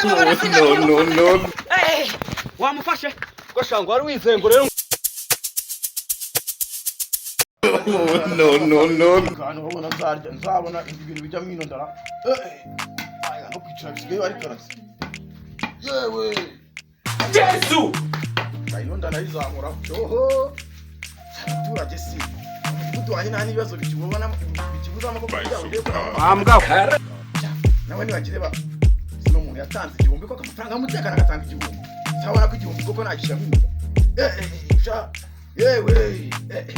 No, no, no. Wamufashe. Ko shango wari wizeye ngo rero. No, no, no. Ahantu ubona nzarya, nzabona ibintu bijya mu ndara. Aya no kwicara bisigaye ari karasi. Yewe. Jesu. Ayo ndanayizamura. Oho. Abaturage si. Umudugudu wanjye nta n'ibibazo bikibubona bikibuza amaboko kugira ngo ndebe ko Wambwa. Nawe ntibagire ba sino umuntu yatanze 1000 koko amafaranga y'umutekano agatanga 1000. Sabona ko 1000 koko nagishyiramo inda. Eh eh sha. Yewe. Eh eh.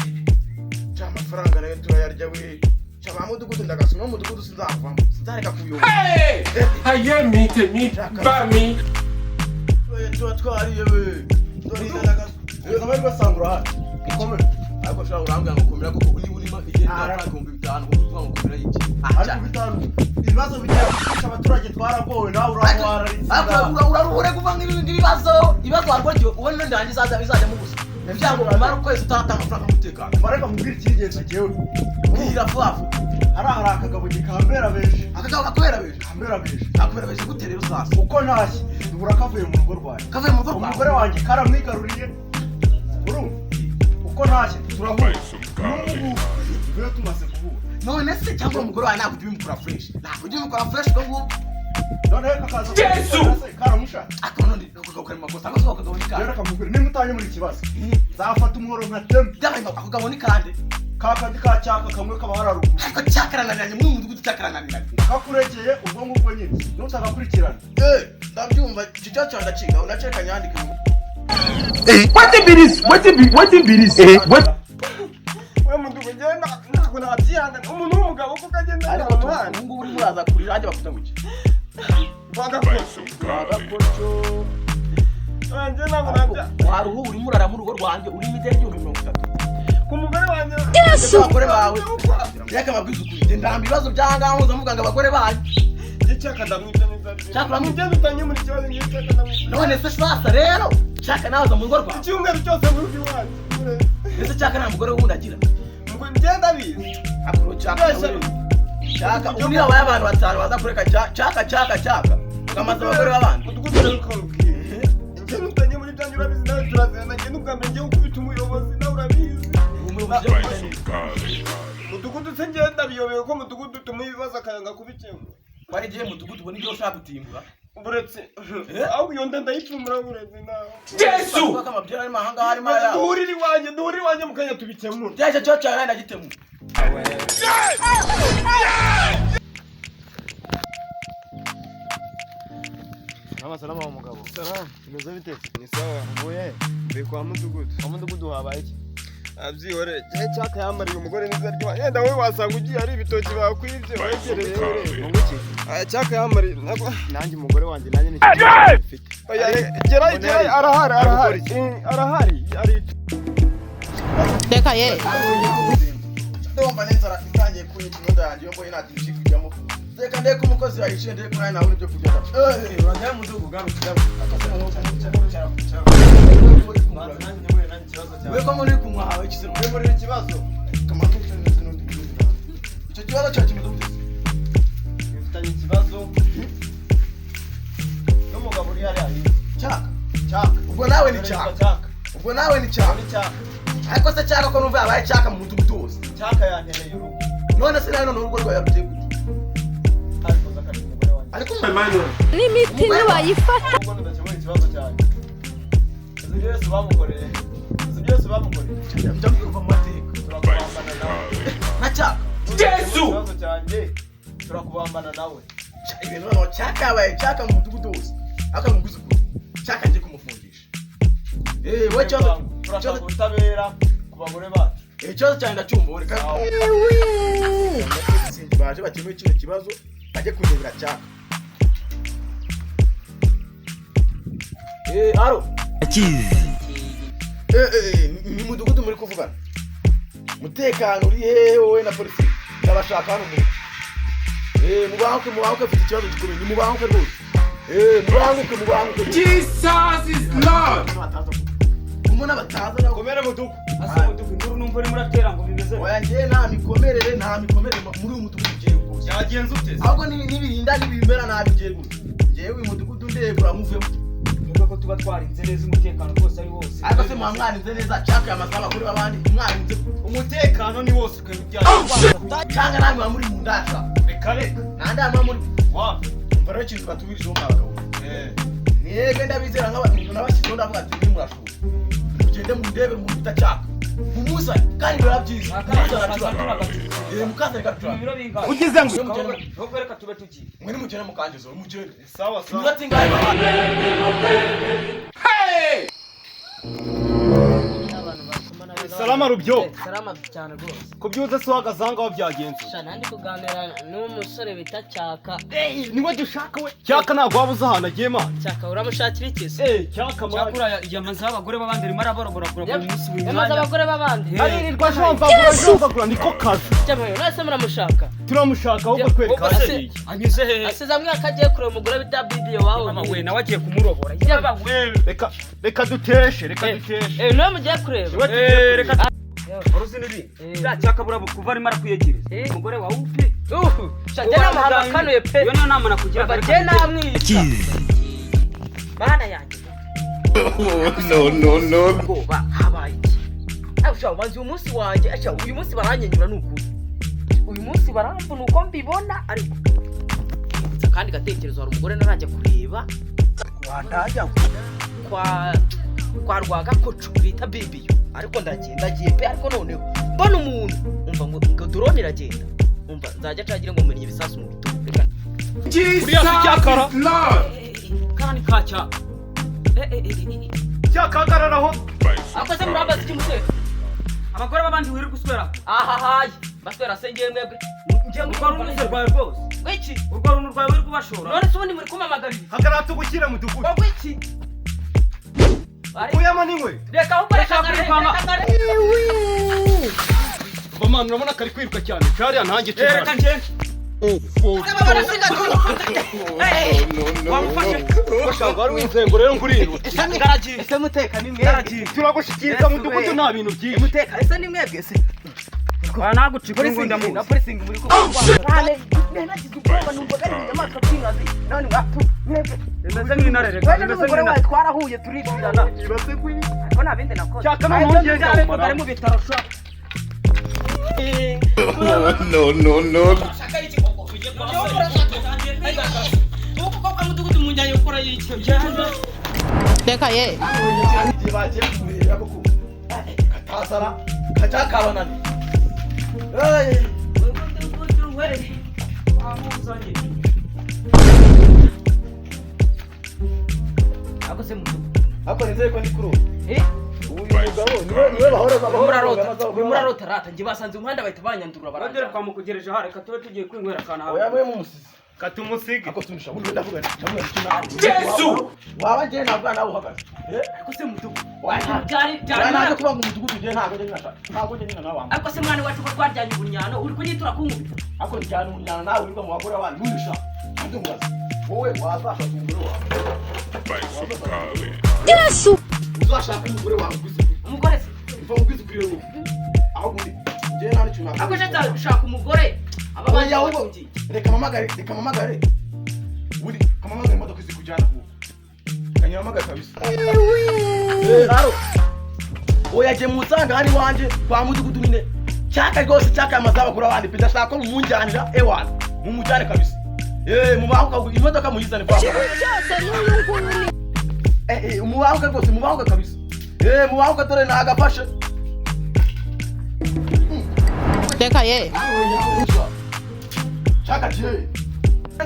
Sha amafaranga nayo turayarya we. Sha ba mudugudu ndagasoma umudugudu sinzavamo. Sinzareka kuyobora. Hey! Ayé mi tèmi bá mi. Tuba twariye we. Twariye ndagasu. Abari basangura hano. Ikomere. Ariko sha urambwira ngo komera koko niba urimo igenda amafaranga 5000 kuko uvuga ngo komera iki? Ariko bitanu ibibazo bigiye gufasha abaturage twaragowe nawe urawarariza. Uraruhure kuva nk'ibibazo ibibazo warwagiwe ubona none yanjye izajya izajyamo gusa ibyago umara ukwezi utatanga amafaranga y'umutekano. Bareka mubwira icy'ingenzi jyewe. Bwira vuba vuba. Hariya hari akagabo gikambera benshi. Akagabo gakubera benshi. Kambera benshi. Kakubera benshi gute rero sasa? Uko ntashye duhura kavuye mu rugo rwanjye. Kavuye mu rugo rwawe. Umugore wanjye karamwigaruriye. Urumva uko ntashye turahura n'ubu niyo tumaze guhura. None se cyangwa umugore wawe ntabwo ujya ubimukora fresh, ntabwo ujya ubimukora fresh ubwo ngubwo. Noneho kakaza. Yesu! Karamushaka. Ariko none ako kagabo kari mu makosa cyangwa se ako kagabo ni kande? Rero kamubwira nimba utanyemura ikibazo nzafata umuhoro nkatema. Byabaye ako kagabo ni kande? Kakandi ka cyaka kamwe kaba hararuguru. Ariko cyakarananiranye muri uyu mudugudu cyakarananiranye. Kakurekeye ubwo ngubwo nyine nutagakurikirana. Eh, ndabyumva icyo cyacu ndaciga unaceka nyandike. Wetin be this? Wetin be wetin be this? Wait. We mudugu njyewe ntabwo nabyihangana umuntu w'umugabo kuko agenda Ariko ahantu handi. ubu ngubu urimo uraza kurira hanjye bafite mu ki? Bagakoco wanjye ntabwo nabya. Waruhu urimo urara mu rugo rwanjye urimo ideni 30,000. Ku mugore wanjye. Yesu! Abagore bawe. Reka mabwize ukuri. Njye ndamba ibibazo by'ahangaha muza muvuga ngo abagore banyu. Njye cyaka ndamwica neza. Cyaka uramwica? Njye bitanyemura ikibazo njye cyaka ndamwica. None se sasa rero cyaka nawe aza mu rugo rwawe. Icyumweru cyose mu rugo iwanjye. Ese cyaka nta mugore wundi agira? Ngo njye ndabizi. Akuru cyaka. Cyaka ubu niba habaye abantu batanu baza kureka cyaka cyaka cyaka. Ukamaza abagore b'abandi. Mudugudu rero ukamubwira. Njye nutanyemura ibyanjye urabizi nawe turazirana njye n'ubwa mbere ngiye gukubita umuyobozi nawe urabizi. Mudugudu se njye ndabiyobewe ko mudugudu tumuha ibibazo akayanga kubikemura. Wari igihe mudugudu ubona ibyo ushaka gutimbura. Buretse aho iyo nda ndayipfumura buretse nawe. Jesu! Kuko amabyera arimo ahangaha arimo aya. Duhurire iwanjye mu kanya tubikemura. Byahise cyo cyane ndagitemuye. Salama salama wa mugabo. Salama. Bimeze bite? Ni sawa. Uvuye? Mvuye kwa mudugudu. Kwa mudugudu habaye iki? Abyihoreye. Cyahe cyaka yambariye umugore neza ryo. Yenda wowe wasanga ugiye ari ibitoki bakwibye wegereye urebe. Ngo iki? Aya cyaka yambariye ntabwo Nanjye umugore wanjye nanjye ni ikibazo mfite. Oya, gera gera arahari arahari. Arahari ari. Reka ye. Ndumva n'inzara itangiye kunyica imyenda yanjye yo mbonye nta kintu kiri kujyamo. Reka ndeke umukozi yayiciye ndeke nawe nabona ibyo kurya. Eh, Urajya mudugudu garuka garuka. We ko muri kunywa hawe kizira. Nkemurira ikibazo. Kamanzi ufite neza n'undi n'undi. Icyo kibazo cyawe kimeze gute? Mfitanye ikibazo n'umugabo uri hariya hirya. Cyaka. Cyaka. Ubwo nawe ni cyaka. Cyaka. Ubwo nawe ni cyaka. Ni cyaka. Ariko se cyaka ko numva yabaye cyaka mu mudugudu wose. Cyaka yantereye urugo. None se nawe none urugo rwawe yarugiye gute? Arikoza akarya umugore wanjye. Ariko N'imiti ntibayifata. Ubwo nudakemura ikibazo cyanjye. Uzi ibyo byose bamukoreye. Uzi ibyo byose bamukoreye. njya mbyumva mu mateka. Turakubambana nawe. Na cyaka. Jesu! Ikibazo cyanjye turakubambana nawe. Ibintu noneho cyaka yabaye cyaka mu mudugudu wose. Ariko mubwize ukuri. Cyaka ngiye kumufungisha. Eh, we kibazo Turashaka ubutabera ku bagore bacu. ikibazo cyanjye ndacyumva reka. Baje bakemure kino kibazo bajye kundebera cyaka. Eh, aro. Eh, eh, ni mudugudu muri kuvugana. Mutekano uri hehe wowe na polisi? Ndabashaka hano mu. Eh, mubanguke mubanguke mfite ikibazo gikomeye. Ni mubanguke rwose. Eh, mubanguke mubanguke. Jesus is Lord! Umuntu abataza nawe. Komera mudugu. Ase mudugudu induru numva urimo uratera ngo bimeze. Oya njye nta mikomerere nta mikomerere muri uyu mudugudu ngiye rwose. Yagenze ute? Ahubwo nibirinda nibimera nabi ngiye rwose. Njyewe uyu mudugudu ndeba. Ndegura muvemo. Nubwo ko tuba twarinze neza umutekano rwose ari wose. Ariko se mwarinze neza cyaka y'amasaha abagore b'abandi mwarinze umutekano ni wose twebwe ibyacu. Cyangwa namwe muri mu ndasha. Reka reka. Nta ndama muri. Wa. Umva rero ikintu batubirijeho mwabagabo. Mwebwe ndabizera nk'abantu nabashyizeho ndavuga ati muri murashobora. Mugende mundebe mu bita cyaka. Mumuzane kandi biba byiza. Mukazane gatura. Ugize ngo ahubwo reka tube tugiye. Mwe nimugende mukangezo mugende. Sawa sawa. Iminota ingahe babaye? Hey! Salama rubyo. Salama cyane rwose. Kubyuza se uhagaze aho ngaho byagenze. Sha nandi kuganira n'umusore bita Cyaka. Niwe dushaka we. Cyaka ntabwo waba uzi ahantu agiye man. Cyaka uramushakira iki se? Cyaka man. Cyakura yamazeho abagore b'abandi arimo arabarobora buri munsi buri Yamaze mwanya. abagore b'abandi. Aririrwa ajombagura ajombagura niko kazi. Cyangwa nase muramushaka. Turamushaka ahubwo twereka aho agiye. Anyuze hehe? Asize amwe akagiye kureba umugore bita Bibiyo wawe. Mama we nawe agiye kumurobora. Yaba we. Reka reka duteshe reka duteshe. Niwe mugiye kureba. Reka uruzi nibi bya cyaka burabo kuva arimo arakwiyegereza umugore wawe upe Sha jye namuhama kanuye pe. Iyo niyo nama nakugira. Jye namwica. Mana yanjye. No no no. Ubwoba habaye iki? Asha ubanza uyu munsi wanjye asha uyu munsi baranyenyura ni ukuri. Uyu munsi baramvuna uko mbibona ariko nibutsa kandi gatekerezo hari umugore narajya kureba kwa Rwagakoco bita Bibiyo ariko ndagenda agiye pe ariko noneho mbona umuntu umva ngo drone iragenda umva nzajya acagira ngo mmenye ibisasu mu bitugu. Reka Uriya si cyakara. Kandi ka cyaka. Cyakahagararaho. Akoze murambaza iki musore? Abagore b'abandi wirirwa uswera. Ahahaye baswera se ngiye mwebwe. Ngiye Urwo runuze rwawe rwose. Wiki? Urwo runu rwawe wirirwa ubashora. None se ubundi muri kumamagarira. Hagarara tugushyire mu dugudu. Wowe iki? Ukuyemo n'inkwe. Reka ahubwo reka kwirukanka. Mama urabona kari kwiruka cyane. Cariya nanjye Reka cari. ngende. Wamufashe. Bashaka wari wizeye ngo rero nguriruka. Ese muteka ni mwebwe. Turagushyikiriza mu mudugudu nta bintu byinshi. Muteka ese ni mwebwe se. Nagucika ubu ndamuzi. Na polisingi muri ko. Nagize ubwoba numvaga ari inyamaswa by'inkazi. None wapfu mwebwe. Bimeze nk'intare reka. Wewe Bimeze n'umugore wawe nk'intare. twarahuye turibwirana. Ariko nta bindi nakoze. Cyaka no mpungenge Ariko ari mu bitaro sha. No no no. Reka ye. Igihe bagiye kumureba koko katazara kajya kabanani. Ako se mutu. Ariko nizere ko ndi kuri ubu. Uyu mugabo niwe bahora Murarota, murarota rata njye basanze umuhanda bahita banyandurura Dore baranjyana. twamukugereje aha reka tube tugiye kwinywera akantu Oya mwe mumusize. Katumusige. Ako tunisha ubundi ndavuga ndavuga Yesu! Waba njye ntabwo nawe uhagaze. Ariko se mutu. Oya Byari byari ntabwo kuba ngo umudugudu njye ntabwo njye nashaka. Ntabwo njye nyina nawe wambaye. Ariko se mwana wacu ko twaryanye ubunyano uri kunyitura kunkubita. Ariko njyana ubunyana nawe wirirwa mu bagore b'abandi ntunisha. Ndumubaza. Wowe wazashaka umugore wawe. Yesu. Uzashaka umugore wawe ukwize ukuri. Umugore se. Mva ukwize ukuri rero. Aho ubundi njye nta n'ikintu nakora. Ariko se nshaka umugore. Aba bandi Oya ahubwo bafungiye. reka mpamagare reka mpamagare. Ubundi kamamagare imodoka izikujyana ahubwo. Kanyihamagare kabisa. Aro. Oya jye munsanga hano iwanjye kwa mudugudu nyine. Cyaka rwose cyaka amazi abakuru abandi pe ndashaka ko mumunjyanira ewana. Mumujyane kabisa. Mubanguka imodoka muyizane kwa. Cyose n'uyu nguyu ni. Mubanguka rwose mubanguka kabisa. Mubanguka dore nagafashe. Reka ye. Cyaka kiye.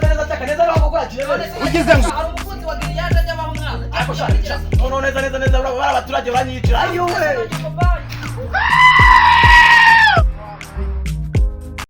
Neza cyaka neza ntabwo gukora kiye. Ugize ngo Hari umukunzi wa Giliyadi ajya abaho umwana. Ariko sha no no neza neza neza bari abaturage baranyicira. Ayo we.